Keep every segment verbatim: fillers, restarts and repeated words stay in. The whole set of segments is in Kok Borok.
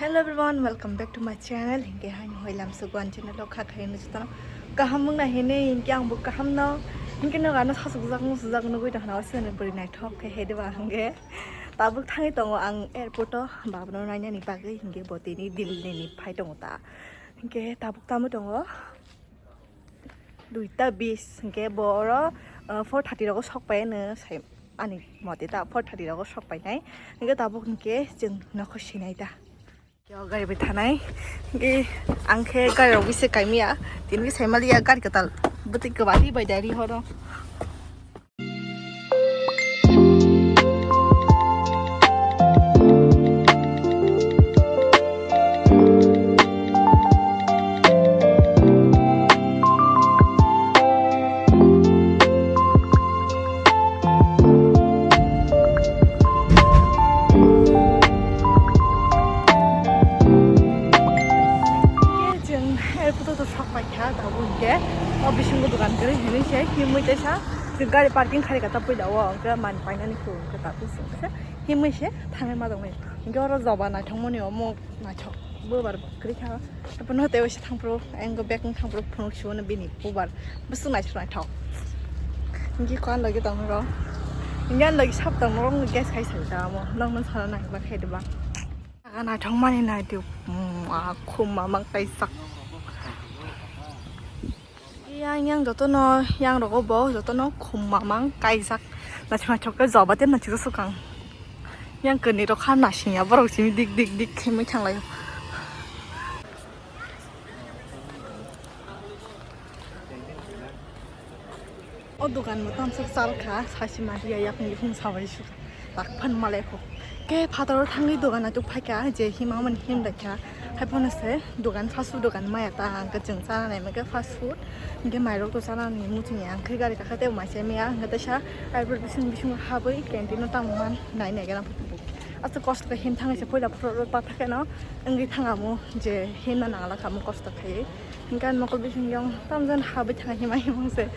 Hello everyone, welcome back to my channel. Hinkhe haino hoilam suguan channel o kha khaino jotono kaham wngna hini, hinkhe ang bo kaham no, hinkhe no ano sasuk jak musuk jak nugui tongna o channel bwrwi naithok khe hede ba hinkhe tabuk thangwi tongo ang airport o, babano nainani bagwi, hinkhe bo tini Delhi ni phai tongo ta, hinkhe tabuk tamo tongo. Duita bis hinkhe bo oro, uh, four thirty rogo sok pai hwnwi sai, ani mote ta four thirty rogo sok painai. Hinkhe tabuk hinkhe chwng nokho sinai ta. Yo gari bai thanai. Hinkhe ang khe gari rok bisi kaimiya. Tini khe saimaliya gari kwtal. Bwtwi kwbadi bai dari horo. Chwng airport o sok pai kha, tabuk hinkhe o bisingo dogan kwrwi hinwi se himwi teisa gari parking khai kha ta puila o, hwnkhe mani painani khe hwnkhe tabuk se himwi se thangwi ma tongmani. Hinkhe oro joba naithokmani omo naithok bubar kwrwi kha. Abono tei waisa thangphuru, ang bag wng thangphuru phunuk siwono bini bubar bwswk naithok naithok. Hinkhe kwan logi tongmani rok, hinkhe ani logi sab tongmani rok gas khai sai ta omo nokno sana nang ba khai diba. Jaga naithokmani naidi, mm, ah, khum mamang kaijak. Yang, yang jotono, yang rogo bo jotono khum mamang kaijak. Naithok naithok khe joba tei naithok swkang. Yang kwrwi rok kha nasingya borok simi dik dik dik khaimwi thanglaio. O dogan bo tamsa chal kha, sasi ma riya yakung yakung sabai su tak phan malai kho. Ke phataro thangwi dogan atuk phai kha, je hima mani him da kha. Hai phano se dogan, fast food dogan maya ta, ang khe chwng chana nai ma khe fast food. Hinkhe mairok to chana ni muchung ya, ang khe gari kakha tei mai se maya, ang khe teisa airport bising bising habwi canteen o tamo man nai nai gana. Aswk kosto khe him thangwi se puila phuru rw pathak kheno wngwi thang amo je himna nangla kha amo kosto khaiwi. Hinkhe ani mokol bising yang tamjani habwi thang hima himung se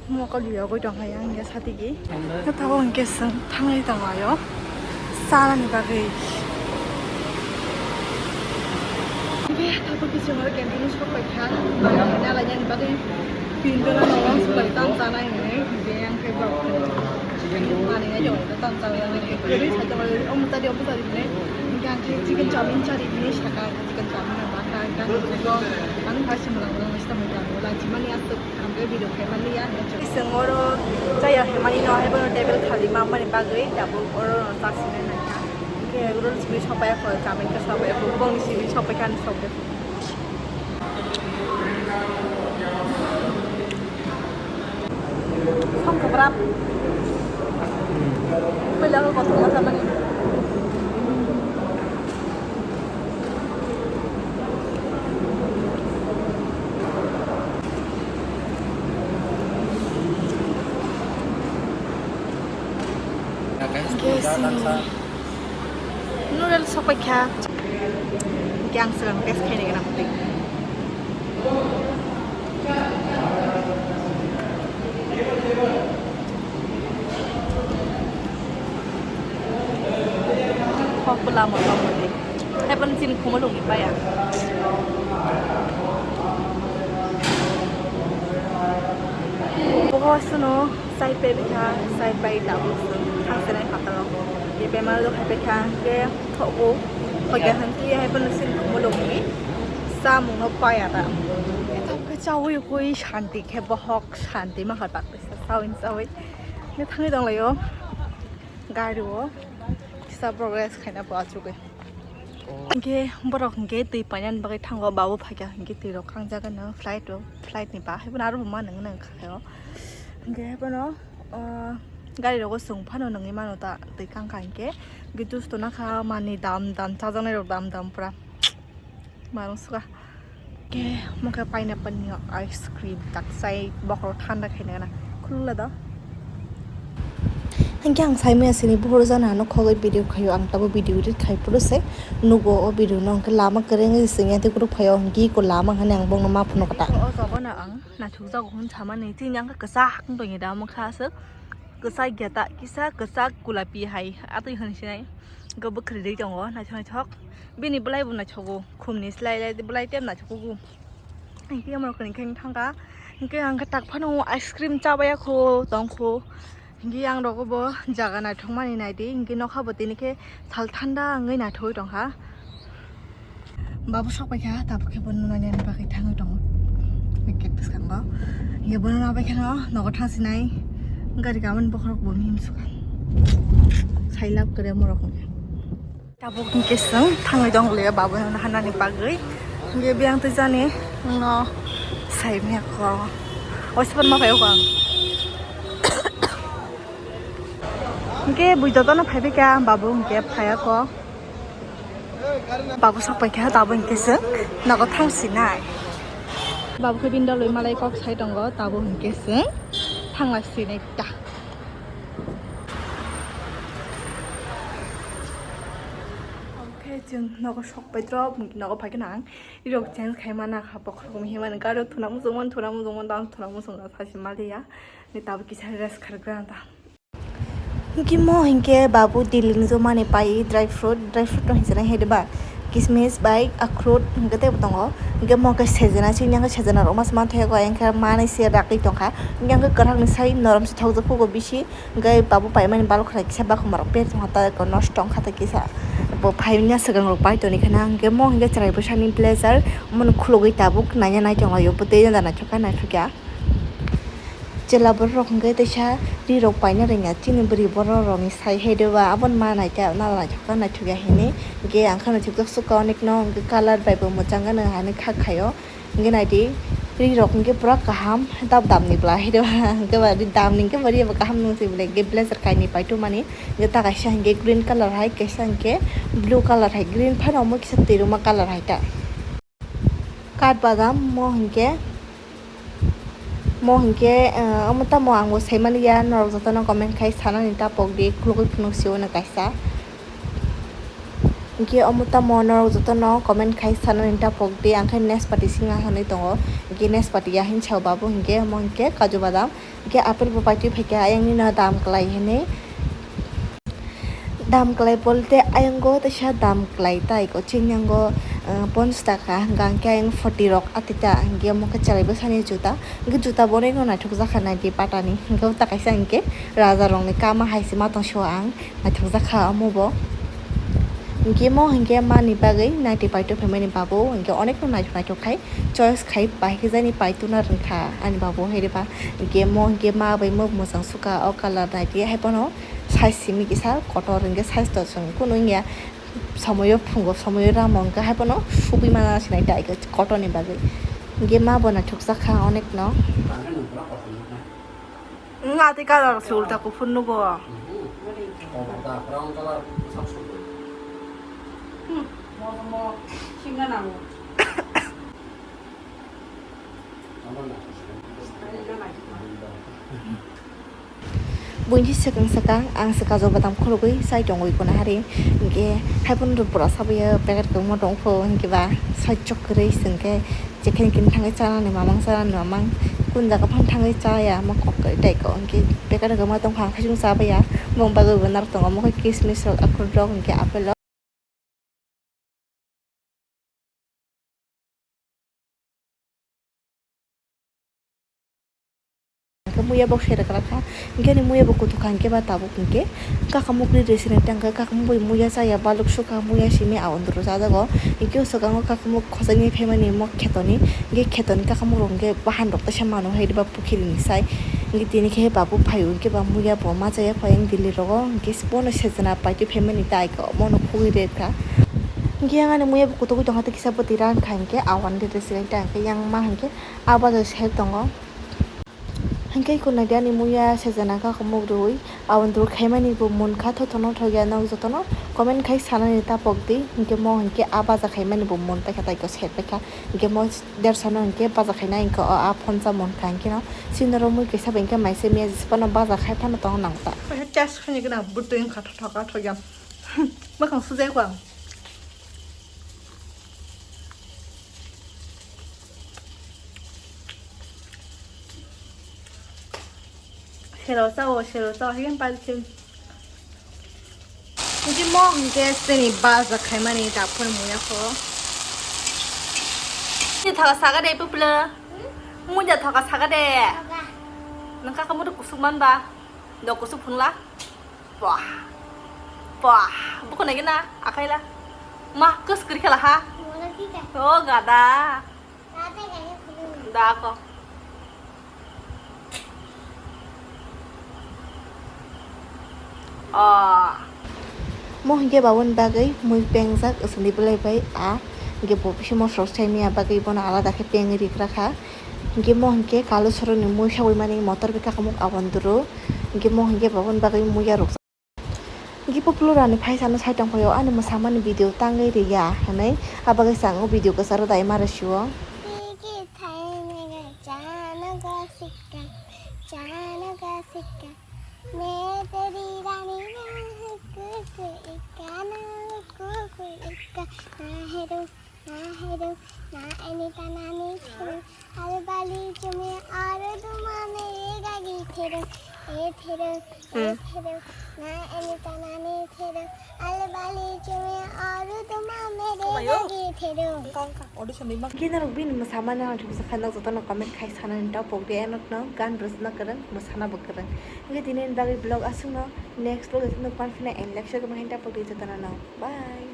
mokol yogwi tong hai ang ya satigi. Tabuk hinkhe chwng thangwi tong ayo chanani bagwi. Hinkhe tabuk bising oro canteen o sok pai kha, nalai nani bagwi pindona nong sulai tam chanai hinwi hinkhe ang khe borok. Manina jong ta tam chang yang ke kuri sa jong o muta di o muta di ne. Hinkhe ang khe chicken chowmin chari hinwi saka, chicken chowmin ang bakha, hinkhe ang khe ko ang phai sumlang lang sta mai jang wala chimani aswk ang khe video khai mani ya. Iseng oro chaya khai mani no hai bono table khali ma mani bagwi tabuk oro no chasine nai kha. Hinkhe oro simi sopai kho chowmin khe sopai kho bong simi sopai kha ni sopai. Song kwbrak. Puila o kothoma samani. Noodles sopai kha. Hinkhe ang swkang test khainai gana kwtwi. Kok bwla motom mode. Hai phano chini khumulwng ni paya. Boho suno. Chai pebikha, chai pai tabuk thangsinai phataro. Ye bemar do hai pekha, ke thogo, thogo hwnkhe hai phano sin khumulwng ni chamung no paya ta. Tabuk khe chaui kui shanti khe bohok shanti ma kha tak chaui chaui. Ne thangwi tonglaio. Gari o kisa progress khaina bo achugwi. Hinkhe borok hinkhe twi painani bagwi thango, babo phaikha hinkhe twi rok khangjak gana flight o, flight ni ba haiphano aro bo ma nang nang kha o. Hinkhe haiphano, ah, gari rogo chwng phano nangwi mano ta twi kangkha hinkhe, hinkhe juice to nakha mani dam dam chajaknai rok dam dam pura. Marung suka. Ke mokhe pineapple ni ice cream tak sai bokhorok thanda khaina gana khulula do. Hingke ang saimaya sini buhur jana ano khogoi video khaio ang tabo video edit khai puro se nugo o video no hingke lama kwrwngwi sengya tei kwrwk phaio hingke iko lama hwnwi ang bongno ma phunukgo ta. O jaga no ang naithok jago hwn samani chini ang khe kwchak wng tongya da mokha aswk kwchak ya ta kisa kwchak gulapi hai atwi hwn sinai. Hwnkhe bwkhwrwi tongo naithok naithok. Bini bwlai bo naithogo. Khumni slai lai bwlai tei naithogo. Hwnkhe omo rok ni khe thangkha. Hwnkhe ang khe tak phano ice cream chabaiya kho tongkho. Hwnkhe ang rogo bo jaga naithokmani naidi. Hwnkhe nokha bo tini khe sal thanda wngwi naithogwi tongkha. Babu sok paikha, tabuk khe bono nani bagwi thangwi tongo. Gate bwskango. Ye bono nabai kheno nogo thangsinai. Gari kaman bokhorok bo mihim sukha. Sailab kore morok hwnkhe. Tabuk hwnkhe chwng thangwi tongli babu hanani bagwi. Ye biyang twijani no saimya kho. Oisaban ma phaio kho ang. Hwnkhe bui jotono phaibai kha, babu hwnkhe phaiya kho. Babu sok paikha, tabuk hwnkhe chwng nogo thangsinai. Babu khe bini dalwi malai kok sai tongo, tabuk hwnkhe chwng thangla sinai ta. Omo khe chwng nogo sok pai drop, nogo phai kheno ang rirok change khai mana kha, bokhorok himani gari o thuna muchungmani, thuna muchungmani, tamo thuna muchungo sachi maliya. Ni tabuk kisa rest kharwi ta. Hwnkhe mo hwnkhe babu Delhi ni jomani pai dry fruit, dry fruit no hinwi sanai hai de ba, kismis bai akhroot hwnkhe teibo tongo. Hwnkhe mo khe sejena, chini yang khe sejena rok masa manthogo, yang khe manwi se ragwi tongkha. Yang khe kwrak ni sai norom se thokjak phugo bisi, hwnkhe babu paimani balok khwlai kisa bakhuma rok per tongkha, ta eko nosto wngkha ta kisa. Bo phaina swkang rok pai toni khana, hwnkhe mo hwnkhe chwrai bwsani blazer, omono khulugwi tabuk naina nai tonglaio, bo tei jada naithok kha naithok ya. Chwla borok rok hwnkhe teisa ri rok paina rwngya, chini bwrwi borok rok ni sai hai de ba, aboni ma naikhe nala naithok kha naithok ya hinwi. Hwnkhe ang khe naithok jak sukha onek no, hwnkhe colour bai bo mwchang gana hinwi kha khaio. Hwnkhe naidi ri rok hwnkhe pura kaham dap dap ni bwla hai de ba, hwnkhe ba ri dam ni hwnkhe ba ri bo kaham nung si bwle, hwnkhe blazer kainwi paitokmani. Hwnkhe ta kaisa hwnkhe green colour hai, kaisa hwnkhe blue colour hai, green phano omo kisa twirwkma colour hai ta. Kath badam mo hinkhe, mo hinkhe, eh, omo tamo ang bo saimani ya, norok jotono comment khai sanani ta pokdi, khulugwi phunuk sio no kaisa. Hinkhe omo tamo norok jotono comment khai sanani ta pokdi, ang khe nespati singa hinwi tongo, hinkhe nespati ya hinwi sao babu hinkhe, omo hinkhe kaju badam. Hingke apple bo paitwi phaikha ayang nino dam kwlai hinwi. Dam kwlai bolte ayang go teisa dam kwlai tai ko chini yango, eh, ponchas taka hingka hingke ayang forty rok atita hingke omo khe chwrai bwsani juta hingke juta bo nino naithok jakha naidi patani hingke o ta kaisa hingke raja rokni kama hai se ma tong sio ang naithok jakha omo bo. Hingke mo hingke mani bagwi naiti paitwi phaimani babu hingke onek no naithok naithok khai choice khai bai khe jani paituna rwngkha ani babu hai riba. Hingke mo hingke ma bai mo mwchang suka o colour naidi hai phano size simi kisa kotor hingke size to chwng kunu wngya somoyo phungo somoyo ramo hingke hai phano subui mana sinai dai kotor ni bagwi hingke ma bo naithok jakha onek no. Wng, a tei colour se ulta kuphur nugo. Hmm. Buini swkang swkang ang swkang jok badam khulugwi chai tongwi kuna hari. Hingke hai phano pura sabaio packet kwbangma tongkho hingke ba side chok kwrwi se hingke. Jekheno kini thangwi chanani mamang chanani mamang kun jaga phano thangwi chaya omo kok kwrwi tei kok hwnkhe packet rwma tongkha ang khe chwng chabaiya boni bagwi bo narwk tongo omo khe kismis rok akhuk rok hwnkhe apple rok. Hingke muya bo khe rwkrakha, hingke ani muya bo kuthuk kha, hingke ba tabuk hingke kakamuk ri rw sini tangkha, kakamuk bai muya chaya baluk sukha, muya simi a ondoro chajago, hingke o swkango kakamuk khojagwi phaimani mo khetoni, hingke khetoni kakamuk rok hingke bahan rok teisa mano hai riba pukhiri ni sai, hingke tini khe babu phaio, hingke ba muya bo ma chaya phai ang dili rogo, hingke bono sejana paitwi phaimani tai khe omono khugwi rwkha, hingke yang ani muya bo kuthugwi tongkha tei kisa bwtwi rankha, hingke a ondoro sini tangkhe yang ma hingke. A bazar side tongo. Hingke kunui ani muya sejana kakamuk rwi aboni rwi khaimani bo munkha thothokno thokya nok jotono comment khai sanani tapok di hingke mo hingke a baja khaimani bo mun paikha taiko side paikha hingke mo dersa no hingke baja khaina hingke o a phonsa munkha hingke no sini oro mui kaisa bo hingke maise miya jesa phano baja khai phano tongo nang ta. Test khaini gana bwtwi wngkha thothoka thokya. Bwkhang sujai kho ang. Sero sao, sero sao, hiyan pal chin. Mungkin Mo hwnkhe chini baja khaimani daphur muya kho. Ni thoka saga de pupla. Muja thoka saga de. Nang kaka mudu kusuk man ba. Do kusuk phunla. Wah. Wah. Buko nai gina akai la. Ma kus kri khala ha. O gada. Da ko. Ah. Mo hwnkhe baboni bagwi mui pengjak, swngwi belai bai a. Hwnkhe bo bisingo mosok sai manya bagwi bono alada khe pengwi rikra kha. Hwnkhe mo hwnkhe kalu soroni mui sawi mani motor bai kakamuk aboni duru. Hwnkhe mo hwnkhe baboni bagwi mui ya rukjak. Hwnkhe Populorani phaisano sai tongphaio, ani mwsamani video tangwi riya hwnwi, abagwi chwng o video kwcharo dai mara sio. Tiki thaini ga chana ga sikka, chana ga sikka. Me teri rani na hukku ku ikka na hukku ku ikka. Na heru, na heru, na eni tanani heru. Albali chume aru duma mere gagi theru. E theru, e theru, na eni tanani theru. Albali chume aru duma mere gagi theru. Hwnkhe norok bini mwsamani ang thwksa kha, nok jotono comment khai sanani topok di, enokno gan rwchapna kwrwng, mwsana bo kwrwng. Hwnkhe tini bagwi vlog aswkno, next vlog jotono pan phina and like share khaina topok di jotono no. Bye.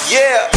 Yeah.